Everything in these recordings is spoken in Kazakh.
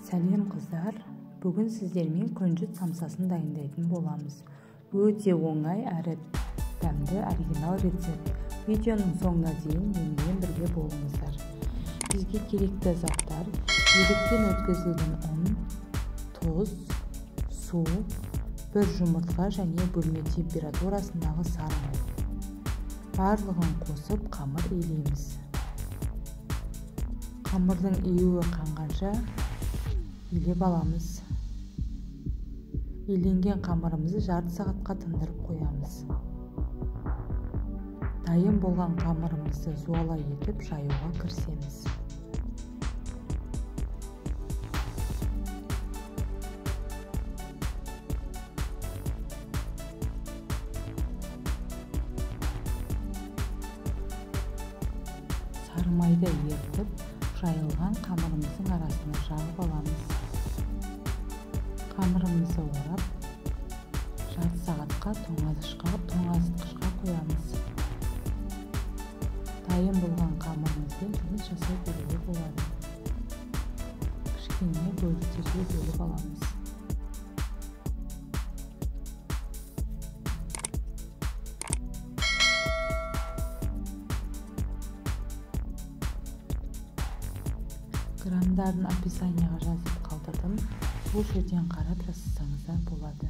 Сәлем қыздар, бүгін сіздермен күнжіт самсасын дайындайтын боламыз. Өте оңай әрі дәмді оригинал рецепт. Видеоның соңына дейін менімен бірге болыңыздар. Бізге керекті заттар: електен өткізілген ұн, тұз, су, бір жұмыртқа және бөлме температурасындағы сары май. Барлығын қосып қамыр илейміз. Қамырдың июі қанғанша илеп аламыз. Иленген қамырымызды жарты сағатқа тындырып қоямыз. Дайын болған қамырымызды зуала етіп жаюға кірісеміз. Сары майды ерітіп, жайылған қамырымыздың арасына жағып аламыз. Қамырымызды орап, жарты сағатқа тоңазытқышқа қоямыз. Дайын болған қамырымызбен жұмыс жасай беруге болады. Кішкене бөліктерге бөліп аламыз. Грамдарын описанияға жазып қалдырдым. Сол жерден қарап жасасаңыздар болады.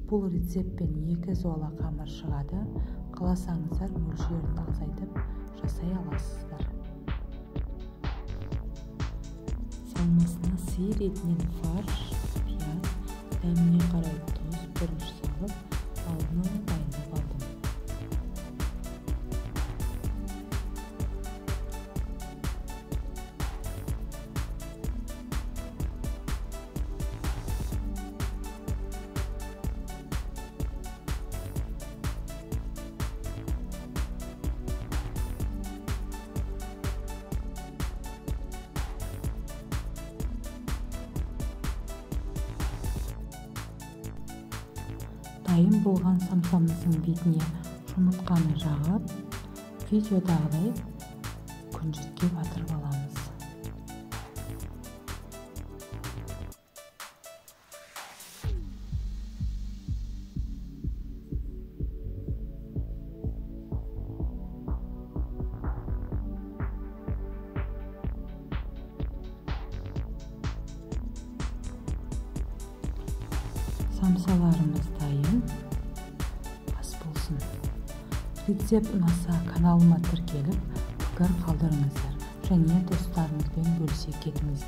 Бұл рецептпен 2 зуала қамыр шығады. Қаласаңыздар мөлшерін азайтып жасай аласыздар. Салмасына сиыр етінен фарш, пияз, дәміне қарай тұз, бұрыш салып, алдын ала дайындап алдым. Дайын болған самсамыздың бетіне жұмыртқаны жағып, видеодағыдай күнжітке батырып аламыз. Самсаларымыз дайын. Ас болсын. Рецепт ұнаса каналыма тіркеліп, пікір қалдырыңыздар және достарыңызбен бөлісе кетіңіз.